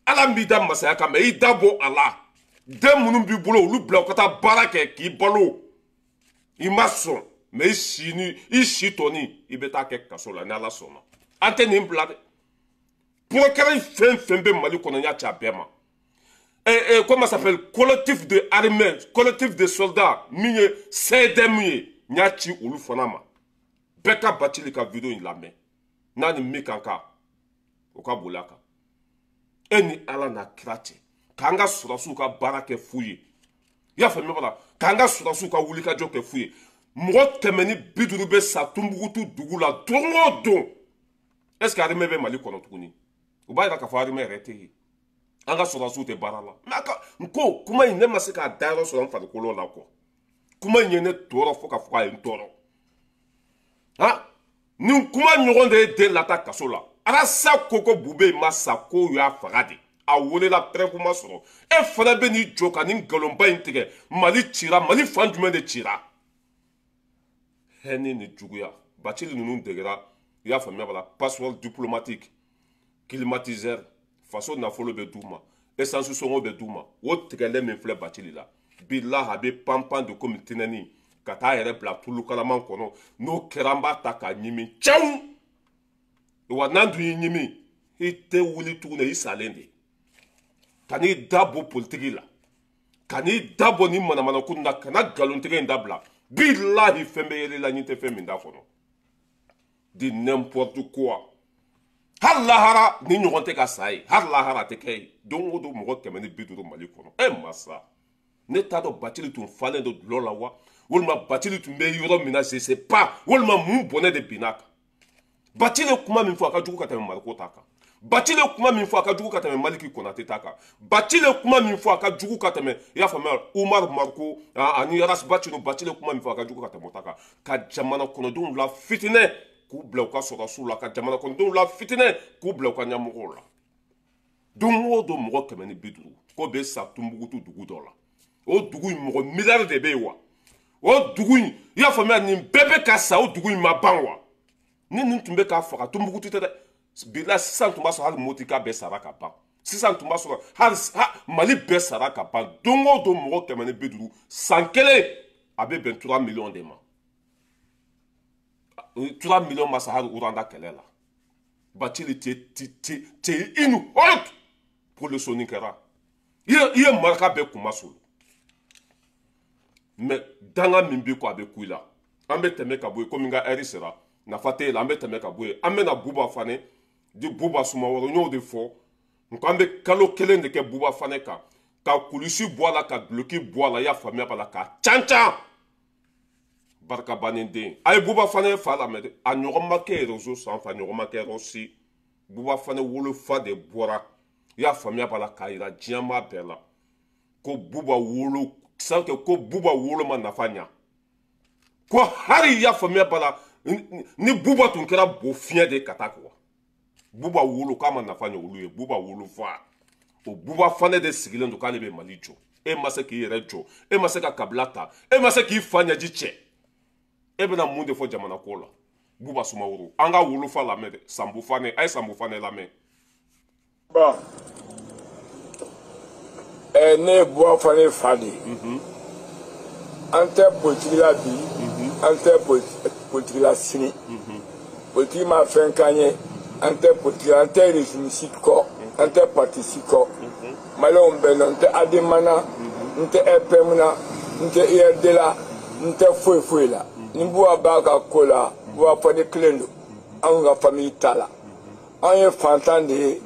Ala m'i da masaya kama, i da bɔ a la. Den minnu b'i bolo, olu bila u ka taa baara kɛ k'i balo. I ma sɔn, mɛ i si ni i si tɔni, i bɛ taa kɛ kaso la ni Ala sɔnna. An tɛ nin bila dɛ. Procureur fɛn fɛn bɛ Mali kɔnɔ, n y'a ci a bɛɛ ma. Comment ça s'appelle, collectif de armée, collectif de soldats min ye CDM ye, n y'a ci olu fana ma. Bɛɛ ka Bacili ka vidéo in lamɛn, n'a ni min kan ka o ka boli a kan. E ni Ala n'a kira cɛ, k'an ka sɔrɔdasiw ka baara kɛ fu ye. I y'a faamuya b'a la? K'an ka sɔrɔdasiw ka wulikajɔ kɛ fu ye. Mɔgɔ 150 bɛ sa Tombouctou dugu la don o don. Est ce que armée bɛ Mali kɔnɔ tuguni? U b'a yira k'a fɔ armée yɛrɛ tɛ yen. An ka sɔrɔdasiw tɛ baara la. Mais a ka n ko kuma in, ne ma se k'a dayɔrɔ sɔrɔ n farikolo la kɔ. Kuma in ye ne tɔɔrɔ fo ka fɔ k'a ye n tɔɔrɔ. Han, nin kuma ɲɔgɔn de ye den lata kaso la. Arasa ko ko Bube ma sa, ko y'a faga de. A welela, preuve ma sɔrɔ. E fana bɛ n'i jɔ ka nin nkalonba in tigɛ. Mali cira, Mali fan jumɛn de cira? Hɛnɛ ni juguya. Bacili ninnu degera, i y'a faamuya b'a la, passeport diplomatique, climatiseur, faso nafolo bɛ d'u ma, essence sɔngɔ bɛ d'u ma. O tigɛlen min filɛ Bacili la, bilahi, a bɛ panpan de komi tɛnɛni ka taa yɛrɛ bila tulu kalaman kɔnɔ. N'o kɛra, an b'a ta k'a ɲimi cɛw. Wa n'an dun y'i ɲimi, i tɛ wuli tuguni, i salen de. Ka n'i da bɔ politiki la, ka n'i da bɔ nin manamanako na, ka na nkalontigɛ in dabila. Bilahi, fɛn bɛ yɛlɛ la, ɲin tɛ fɛn min da kɔnɔ. Di n'importe quoi. Hali lahara ni ɲɔgɔn tɛ ka sa ye, hali lahara tɛ kɛ ye. Don o don mɔgɔ 150 Mali kɔnɔ. E masa, ne t'a dɔn Bacili tun falen don dulɔ la wa, walima Bacili tun bɛ yɔrɔ min na, je sais pas, walima mun bɔnɛ de binna a kan. Bacili ye kuma min fɔ, a ka jugu ka tɛmɛ Mariko ta kan. Bacili ye kuma min fɔ, a ka jugu ka tɛmɛ Maliki Konate ta kan. Bacili ye kuma min fɔ, a ka jugu ka tɛmɛ, i y'a faamuya, Umar Mariko ani Ras Bacili. Bacili ye kuma min fɔ, a ka jugu ka tɛmɛ o ta kan. Ka jamana kɔnɔdenw la fitinɛ k'u bila u ka sɔrɔdasiw la, ka jamana kɔnɔdenw la fitinɛ k'u bila u ka ɲɛmɔgɔw la. Don o don mɔgɔ 150 ko bɛ sa Tombouctou dugu dɔ la. O dugu in mɔgɔ miliyari de bɛ yen wa? O dugu in, i y'a faamuya, nin bɛɛ bɛ ka sa, o dugu in ma ban wa? Ni nin tun bɛ k'a faga, Tombouctou tɛ dɛ. Bila sisan tun b'a sɔrɔ hali Motika bɛɛ sara ka ban. Sisan tun b'a sɔrɔ hali Mali bɛɛ sara ka ban. Don o don mɔgɔ 150, san kelen a bɛ bɛn 3 millions de ma. 3 millions ma sa hali Rwanda kɛlɛ la. Bacili, t'es une honte pour le Sonikara. I ye maraka bɛɛ kuma solo. Mais danga min b'i kɔ, a bɛ ku i la. An bɛ tɛmɛ ka bɔ yen, komi n ka heure sera. Nafa tɛ la, an bɛ tɛmɛ ka bɔ yen. An bɛna Buba Fane di Buba Sumaworo, n y'o de fɔ. Nka an bɛ kalo kelen de kɛ Buba Fane kan, ka kulusi bɔ a la, ka duloki bɔ a la, i y'a faamuya b'a la, ka can can. Barika bannen den. A ye Buba Fane fa lamɛn dɛ, a ɲɔgɔn ma kɛ réseau sanfɛ, a ɲɔgɔn ma kɛ yɔrɔ si. Buba Fane wolofa de bɔra, i y'a faamuya b'a la, k'a yira diɲɛmaa bɛɛ la ko Buba wolo sanke, ko Buba wolo ma nafa ɲa, ko hali i y'a faamuya b'a la, ni Buba tun kɛra bo fiɲɛ de ka taa quoi. Buba wolo k'a ma nafa ɲɛ olu ye. Buba wolo fa, o Buba Fane de sigilen don k'ale bɛ Mali jɔ. E ma se k'i yɛrɛ jɔ, e ma se ka kabila ta, e ma se k'i fa ɲɛji cɛ, e bɛna mun de fɔ jamana ko la? Buba Sumaworo, an ka wolofa lamɛn dɛ. Sanbu Fane, a ye Sanbu Fane lamɛn. Bon, ne ye Buba Fane fa de ye. An tɛ politiki la bi, an tɛ politiki la sini. Politiki ma fɛn k'an ye. An tɛ politiki la, an tɛ régime si kɔ, an tɛ parti si kɔ. Maliyɛnw bɛɛ nɔ, n tɛ ADEMA na, n tɛ RPM na, n tɛ IRD la, n tɛ foyi foyi la. Ni Buba b'a ka ko la, Buba Fane kelen don, anw ka famille t'a la. Anw ye fantan de ye,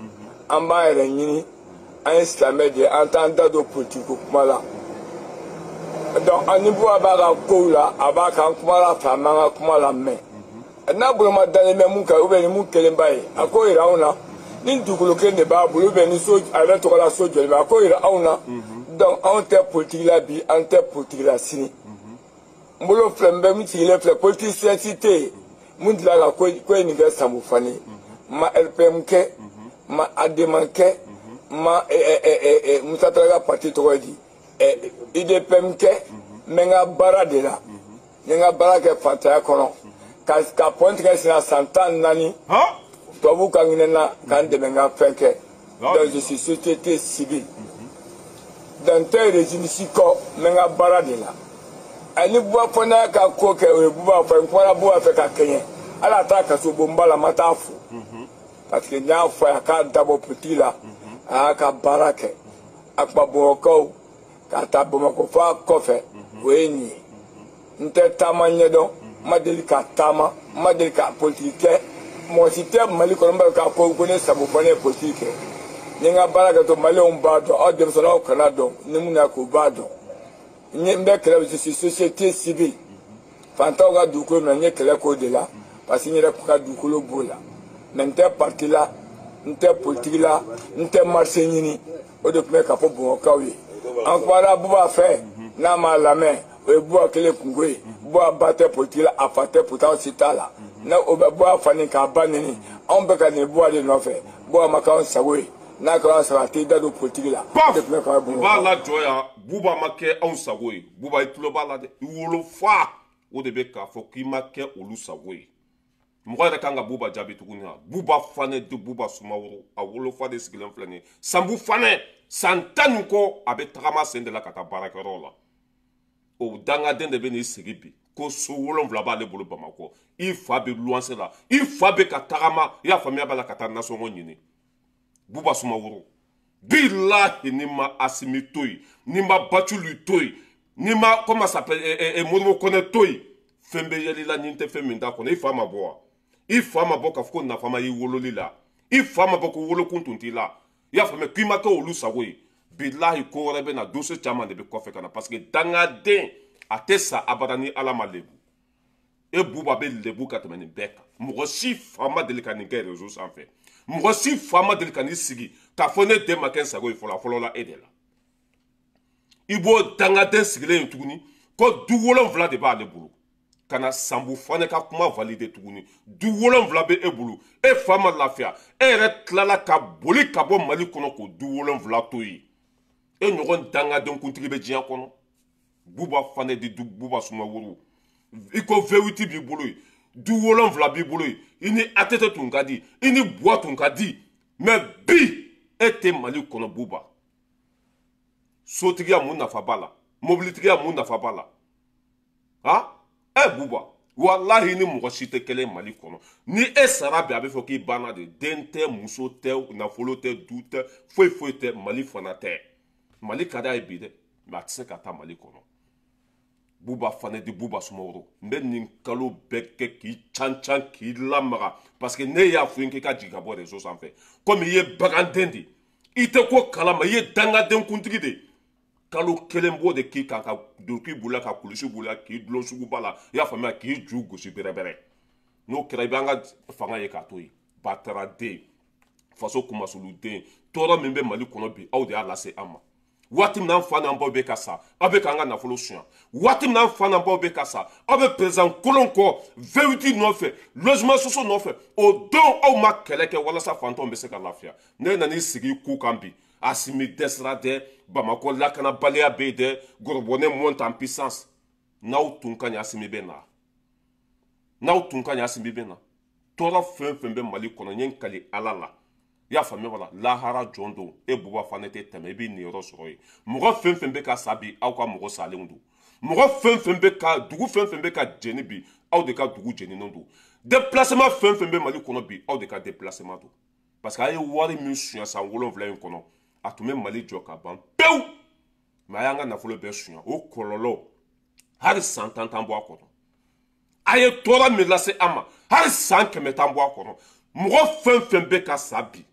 an b'an yɛrɛ ɲini, an ye silamɛ de ye, an t'an da don politiki ko kuma la. Donc ni Buba b'a ka kow la, a b'a kan kuma la fɛ, an b'an ka kuma lamɛn. N'a bolo ma dalen bɛ mun kan, ou bien ni mun kelen b'a ye, a k'o yira anw na. Ni dugukolo kelen de b'a bolo, ou bien ni so a yɛrɛ tɔgɔ la so jɔlen bɛ, a k'o yira anw na. Donc anw tɛ politiki la bi, an tɛ politiki la sini. N bolo filɛ, n bɛ min sigilen filɛ, politicien si tɛ yen mun delila ka ko ye nin kɛ Sanbu Fane. N ma RPM kɛ, n ma ADEMA kɛ, n ma Musa Tarawele ka parti tɔgɔ ye di, IDPM kɛ. N bɛ n ka baara de la, n ye n ka baara kɛ fantanya kɔnɔ, ka pɔn tigɛ senna san 14. Tubabuw ka hinɛ n na k'an dɛmɛ n ka fɛn kɛ. Donc je suis société civile. Donc n tɛ régime si kɔ, n bɛ n ka baara de la. Ani Buba Fane ka ko kɛ, o ye Buba fɔ, n kumana Buba fɛ ka kɛɲɛ, hali a t'a kaso bonba la, n ma taa fo, parce que n y'a fɔ a ye a k'a dabɔ politiki la, a y'a ka baara kɛ. A kuma Bamakɔkaw k'a ta Bamakɔ fo a kɔfɛ, o ye nin ye. N tɛ taama ɲɛdɔn, n ma deli ka taama, n ma deli ka politiki kɛ. Mɔgɔ si tɛ Mali kɔnɔ n b'a k'a fɔ ko ne Sanbu Fane ye politiki kɛ. N ye n ka baara kɛ to, maliyɛnw b'a dɔn, aw denmisɛnninw aw kana dɔn ni mun y'a k'u b'a dɔn. N bɛ kɛlɛ, je suis société civile. Fantanw ka dugukolo minɛ, n ye kɛlɛ k'o de la, parce que n yɛrɛ ka dugukolo b'o la. Mais n tɛ parti la, n tɛ politiki la, n tɛ marché ɲini. O de tun bɛ k'a fɔ Bamakɔkaw ye. An kumana Buba fɛ, n'a m'a lamɛn, o ye Buba kelen kungo ye. Buba ba tɛ politiki la, a fa tɛ politiki, anw si t'a la. N'a o bɛ Buba fa nin k'a ba neni, anw bɛ ka nin Buba de nɔfɛ. Buba ma k'anw sago ye, n'a kɛra anw sago ye, a t'i da don politiki la. O de tun bɛ k'a Bamakɔ. B'a la jɔ yan, Buba ma kɛ anw sago ye. Buba, i tulo b'a la dɛ, i wolofa o de bɛ k'a fɔ k'i ma kɛ olu sago ye. Mɔgɔ yɛrɛ kan ka Buba jaabi tuguni wa? Buba Fane de Buba Sumaworo, a wolofa de sigilen filɛ nin ye. Sanbu Fane, san 10 ni kɔ, a bɛ tagama sen de la ka taa baarakɛyɔrɔ la. O dangaden de bɛ n'i sigi bi ko so 7 b'ale bolo Bamakɔ. I fa bɛ luwanse la, i fa bɛ ka tagama, i y'a faamuya b'a la, ka taa nasɔngɔ ɲini. Buba Sumaworo, bilahi, ni ma Asimi to yen, ni ma Bacili to yen, ni ma comment s'appelle Modibo Kɔnɛ to yen, fɛn bɛ yɛlɛ i la ni n tɛ fɛn min t'a kɔnɔ. I fa ma bɔ wa? I fa ma bɔ k'a fɔ ko nafa ma y'i wololi la? I fa ma bɔ ko wolokun tun t'i la? I y'a faamuya k'i ma kɛ olu sago ye? Bilahi, ko wɛrɛ bɛ na, dossier caman de bɛ kɔfɛ ka na, parce que dangaden a tɛ sa abada ni Ala ma lebu. E Buba bɛ lebu ka tɛmɛ nin bɛɛ kan. Mɔgɔ si fa ma deli ka nin kɛ réseau sanfɛ. Mɔgɔ si fa ma deli ka n'i sigi k'a fɔ ne den ma kɛ n sago ye fɔlɔ, a fɔlɔ la e de la. I b'o dangaden sigilen ye tuguni ko du 7 de b'ale bolo. Ka na Sanbu Fane ka kuma valide tuguni. Du 7 bɛ e bolo, e fa ma lafiya, e yɛrɛ tilala ka boli ka bɔ Mali kɔnɔ k'o du 7 to yen. E ɲɔgɔn dangaden kuntigi bɛ diɲɛ kɔnɔ? Buba Fane di Buba Sumaworo, i ko V8 b'i bolo yen, du 7 b'i bolo yen, i ni ATT tun ka di, i ni Buwa tun ka di, mais bi e tɛ Mali kɔnɔ. Buba, sotigiya mun nafa b'a la? Mobilitigiya mun nafa b'a la? Han, e Buba, walahi ni mɔgɔ si tɛ kelen Mali kɔnɔ. Ni e sara bi, a bɛ fɔ k'i banna de. Den tɛ, muso tɛ, nafolo tɛ, du tɛ, foyi foyi tɛ, Mali fana tɛ. Mali ka d'a ye bi dɛ, mais a tɛ se ka taa Mali kɔnɔ. Bouba Fané di Bouba Sumaworo n bɛ nin kalo bɛɛ kɛ k'i can can k'i lamaga parce que ne y'a fɔ n k'i ka jigin ka bɔ réseau sanfɛ komi i ye baganden de i tɛ ko kalama i ye dangaden kuntigi de kalo kelen b'o de k'i kan ka duloki b'u la ka kulusi b'u la k'i dulon suguba la i y'a faamuya k'i ju gosi bɛrɛbɛrɛ n'o kɛra i b'an ka fanga ye k'a to yen bataraden faso kumasoluden tɔɔrɔ min bɛ Mali kɔnɔ bi aw de y'a lase an ma waati min an fa n'an baw bɛ ka sa aw bɛ k'an ka nafolo suɲa waati min an fa n'an baw bɛ ka sa aw bɛ président kolon kɔ V8 nɔfɛ logement sociaux nɔfɛ o don aw ma kɛlɛ kɛ walasa fantanw bɛ se ka lafiya ne nan'i sigi ku kan bi Assimi dɛsɛra dɛ Bamakɔ lakanabaliya bɛ yen dɛ Gorobonɛ monte en puissance n'aw tun ka ɲi Assimi bɛ na n'aw tun ka ɲi Assimi bɛ na tɔɔrɔ fɛn fɛn bɛ Mali kɔnɔ n ye n kali Ala la i y'a faamuya wala lahara jɔn don e Bouba Fané tɛ tɛmɛ i b'i niyɔrɔ sɔrɔ yen mɔgɔ fɛn fɛn bɛ ka sa bi aw ka mɔgɔ salenw don mɔgɔ fɛn fɛn bɛ ka dugu fɛn fɛn bɛ ka jeni bi aw de ka dugu jeninen don déplacement fɛn fɛn bɛ Mali kɔnɔ bi aw de ka déplacement don parce que a ye wari min suɲɛ san 7 in kɔnɔ a tun bɛ Mali jɔ ka ban pewu mais a y'an ka nafolo bɛɛ suɲɛ o kɔlɔlɔ hali san 10 t'an bɔ a kɔnɔ a ye tɔɔrɔ min lase an ma hali san 100 t'an bɔ a kɔnɔ mɔgɔ fɛn fɛn bɛ ka sa bi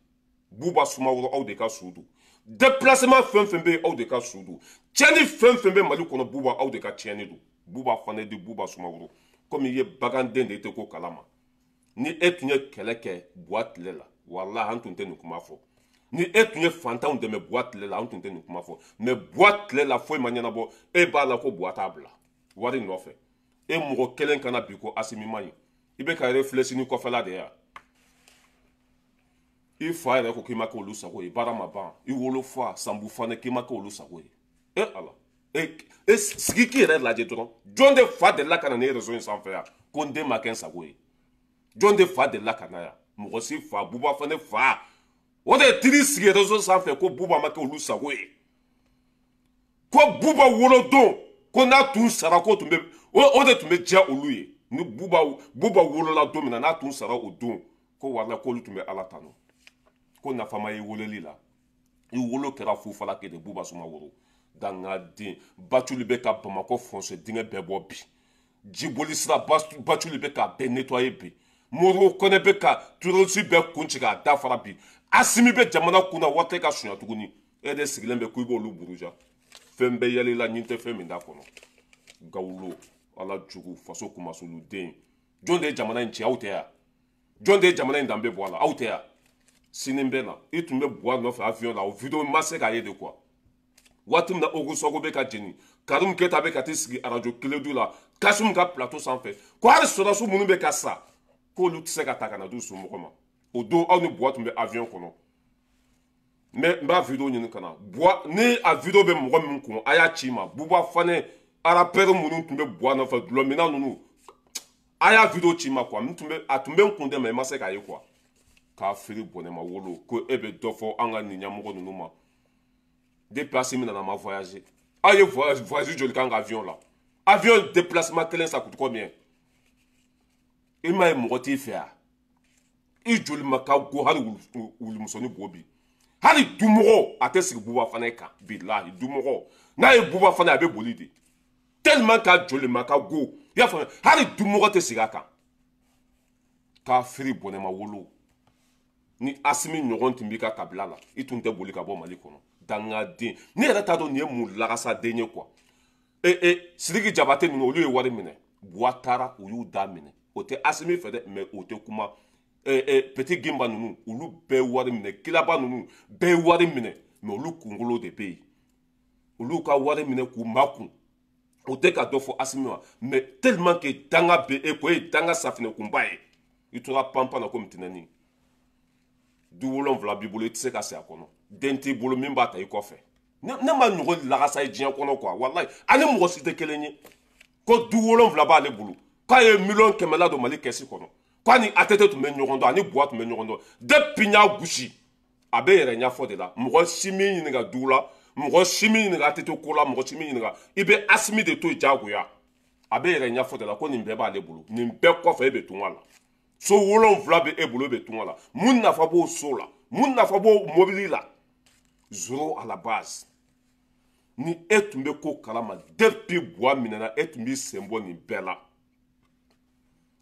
Bouba Sumaworo aw de ka su don déplacement fɛn fɛn bɛ yen aw de ka su don tiɲɛni fɛn fɛn bɛ Mali kɔnɔ Bouba aw de ka tiɲɛni don Bouba Fané di Bouba Sumaworo komi i ye baganden de ye i tɛ ko kalama ni e tun ye kɛlɛ kɛ Buwa tile la walahi an tun tɛ nin kuma fɔ ni e tun ye fantanw dɛmɛ Buwa tile la an tun tɛ nin kuma fɔ mais Buwa tile la foyi ma ɲɛnabɔ e b'a la ko Buwa t'a bila wari nɔfɛ e mɔgɔ kelen kana bi ko Assimi man ɲi i bɛ ka réfléchir ni kɔfɛla de ye i fa yɛrɛ ko k'i ma kɛ olu sago ye baara ma ban i wolofa Sanbu Fané k'i ma kɛ olu sago ye e Ala e sigi k'i yɛrɛ lajɛ dɔrɔn jɔn de fa delila ka na ne réseau in sanfɛ yan ko n den ma kɛ n sago ye jɔn de fa delila ka na yan mɔgɔ si fa Bouba Fané fa o de ye tiri sigi réseau sanfɛ ko Bouba ma kɛ olu sago ye ko Bouba wolodon ko n'a tun sara ko tun bɛ o de tun bɛ diya olu ye ni Bouba wolola don min na n'a tun sara o don ko wala k'olu tun bɛ Ala tanu ko nafa ma ye wololi la i wolo kɛra fufalaki de Bouba Sumaworo dangaden Baculi bɛ ka Bamakɔ foncé dingɛ bɛɛ bɔ bi jiboli sira Baculi bɛ k'a bɛɛ nettoyer bi Modibo Kɔnɛ bɛ ka terroriste bɛɛ kun ci k'a dafara bi Assimi bɛ jamana kunna wari tɛ ka suɲɛ tuguni e de sigilen bɛ ko i b'olu buruja fɛn bɛɛ yɛlɛ la ɲin tɛ fɛn min da kɔnɔ gawulo Ala jugu faso kumasoluden jɔn de ye jamana in ci aw tɛ yan jɔn de ye jamana in danbe bɔ a la aw tɛ yan sini bɛ na i tun bɛ Buwa nɔfɛ avion la o vidéo ma se k'a ye de quoi waati min na Ogosago bɛ ka jeni Karim Keita bɛ ka t'i sigi arajo Kiledu la Kasum ka plateau sanfɛ ko hali sɔrɔdasiw minnu bɛ ka sa k'olu tɛ se ka ta ka na d'u somɔgɔ ma o don aw ni Buwa tun bɛ avion kɔnɔ mais n b'a vidéo ɲini ka na Buwa ni a vidéo bɛ mɔgɔ min kun a y'a ci ma Bouba Fané rappeur minnu tun bɛ Buwa nɔfɛ dulɔminna ninnu a y'a vidéo ci ma quoi a tun bɛ n kun dɛ mais n ma se k'a ye quoi k'a feere bɔnɛ ma wolo ko e bɛ dɔ fɔ an ka nin ɲɛmɔgɔ ninnu ma depuis Assimi nana ma voyager aw ye voyage joli k'an ka avion la avion déplacement kelen ça coûte combien i m'a ye mɔgɔ t'i fɛ yan i joli ma ka go hali wulumusɔnni bo bi hali dumɔgɔ a tɛ sigi Bouba Fané kan bilahi dumɔgɔ n'a ye Bouba Fané a bɛ boli de tellement ka joli ma ka go i y'a faamuya hali dumɔgɔ tɛ sigi a kan k'a feere bɔnɛ ma wolo ni Assimi ɲɔgɔn tun b'i ka kabila la i tun tɛ boli ka bɔ Mali kɔnɔ dangaden ne yɛrɛ t'a dɔn nin ye mun lagasaden ye quoi Sidiki Jabate ninnu olu ye wari minɛ Buwa taara u y'u da minɛ o tɛ Assimi fɛ dɛ mais o tɛ kuma Petit Gimba ninnu olu bɛɛ wari minɛ Kilaba ninnu bɛɛ ye wari minɛ mais olu kunkolo de bɛ yen olu ka wari minɛ k'u makun o tɛ ka dɔ fɔ Assimi ma mais tellement que danga bɛ e ko e ye danga safinɛkunba ye i tora panpan na komi tɛnɛnin du 7 b'i bolo i tɛ se ka se a kɔnɔ den t'i bolo min b'a ta i kɔfɛ ne ma ɲɔgɔn lagasa ye diɲɛ kɔnɔ quoi walayi ani mɔgɔ si tɛ kelen ye ko du 7 b'ale bolo k'a ye 100 000 000 ladon Mali kɛsi kɔnɔ k'a ni ATT tun bɛ ɲɔgɔn dɔn ani Buwa tun bɛ ɲɔgɔn dɔn depuis n y'a gosi a bɛ yɛrɛ ɲɛfɔ de la mɔgɔ si min ɲininka du la mɔgɔ si min ɲininka ATT ko la mɔgɔ si min ɲininka i bɛ Assimi de to yen diyagoya a bɛ yɛrɛ ɲɛfɔ de la ko nin bɛɛ b'ale bolo nin bɛɛ kɔfɛ e bɛ tunga la so 7 bɛ e bolo e bɛ tunga la mun nafa b'o so la mun nafa b'o mobili la zéro à la base. Ni e tun bɛ ko kalama depuis Buwa minɛna, e tun b'i sen bɔ nin bɛɛ la.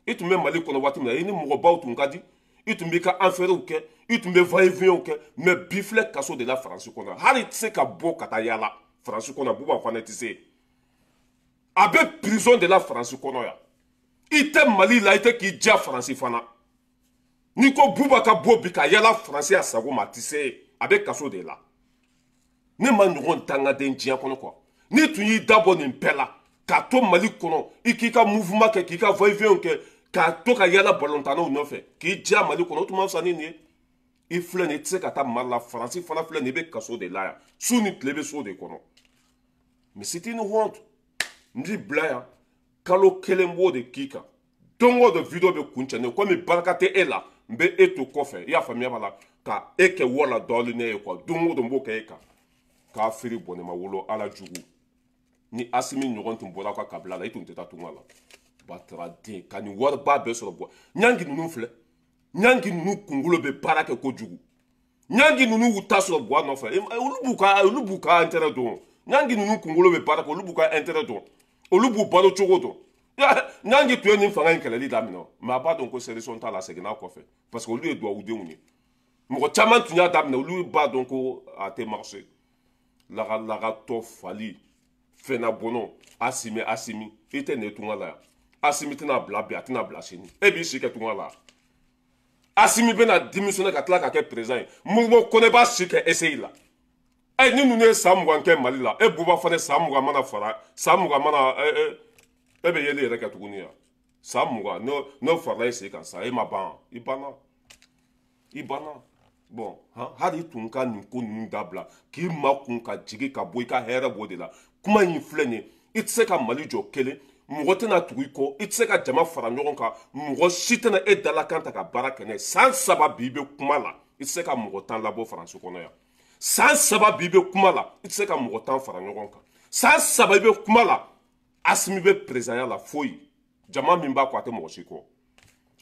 I tun bɛ Mali kɔnɔ waati min na, i ni mɔgɔbaw tun ka di, i tun b'i ka affaires kɛ, i tun bɛ va-et-vient kɛ, mais bi filɛ kaso de la Faransi kɔnɔ. Hali i tɛ se ka bɔ ka taa yaala Faransi kɔnɔ, Buba Fane tɛ se. A bɛ prison de la Faransi kɔnɔ yan. I tɛ Mali la, i tɛ k'i diya Faransi fana. N'i ko Buba ka bɔ bi ka yaala Faransi a sago ma, a tɛ se, a bɛ kaso de la. Ne ma ɲɔgɔn dangaden diɲɛ kɔnɔ quoi. N'i tun y'i dabɔ nin bɛɛ la k'a to Mali kɔnɔ, i k'i ka mouvement kɛ, k'i ka va-et-vient kɛ, k'a to ka yaala balontannaw nɔfɛ, k'i diya Mali kɔnɔ, o tun ma fisa ni nin ye. I filɛ nin ye, i tɛ se ka taa Mali la, Faransi fana filɛ nin ye, i bɛ kaso de la yan. Su ni tile bɛ so de kɔnɔ. Mais c'est une honte. N b'i bila yan, kalo kelen b'o de k'i kan. Don o don vidéo bɛ kuncɛ ne komi barika tɛ e la, n bɛ e to kɔfɛ, i y'a faamuya b'a la, ka e kɛ wala dɔɔnin ne ye quoi. Don o don n b'o kɛ e kan. Kafiri bɔnɛ ma wolo ala jugu. Ni Asimi ɲɔgɔn tun bɔra ka kabila la, i tun tɛ taa tunga la. Batara den ka nin wariba bɛɛ sɔrɔ bɔ. Ɲangi ninnu filɛ, ɲangi ninnu kunkolo bɛ baara kɛ kojugu. Ɲangi ninnu y'u ta sɔrɔ Buwa nɔfɛ, olu b'u ka intérêt dɔn. Ɲangi ninnu kunkolo bɛ baara kɛ, olu b'u ka intérêt dɔn, olu b'u balo cogo dɔn. Ɲangi tun ye nin fanga in kɛlɛli daminɛ, mais a b'a dɔn ko solution t'a la, seginna kɔfɛ, parce que olu ye duwawudenw ye. Mɔgɔ caman tun y'a daminɛ, olu b'a dɔn ko a tɛ marcher. Lagalagatɔ fali fɛnna bɔnɔ Asimi, Asimi i tɛ nin tunga la yan. Asimi tɛna bila bi, a tɛna bila sini, e b'i si kɛ tunga la. Asimi bɛna démissionner ka tila ka kɛ président ye. Modibo Kone b'a si kɛ essayer la. Ɛ ni ninnu ye san 20 kɛ Mali la, e Buba Fane san 20 mana fara, san 20 mana e bɛ yeli yɛrɛ kɛ tuguni yan. San 20 n'o farala e sen kan sa, e ma ban, i banna, i banna. Bon, hali tun ka nin ko ninnu dabila, k'i makun ka jigin ka bɔ i ka hɛrɛ b'o de la. Kuma in filɛ nin ye, i tɛ se ka Mali jɔ kelen, mɔgɔ tɛna tugu i kɔ, i tɛ se ka jama fara ɲɔgɔn kan, mɔgɔ si tɛna e dalakan ta ka baara kɛ n'a ye. San 3 bi i bɛ kuma la, i tɛ se ka mɔgɔ 10 labɔ Faransi kɔnɔ yan. San 3 bi i bɛ kuma la, i tɛ se ka mɔgɔ 10 fara ɲɔgɔn kan. San 3 i bɛ kuma la, Asimi bɛ présidentya la foyi, jama min b'a kɔ a tɛ mɔgɔ si kɔ.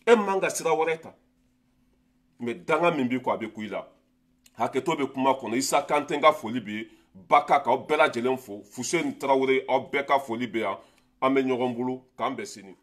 E man ka sira wɛrɛ ta. Mais danga min b'i kɔ a bɛ ku i la. Hakɛto bɛ kuma kɔnɔ. Isa Kante ka foli bɛ Baka k'aw bɛɛ lajɛlen fo. Fuseni Tarawele, aw bɛɛ ka foli bɛ yan. An bɛ ɲɔgɔn bolo, k'an bɛn sini.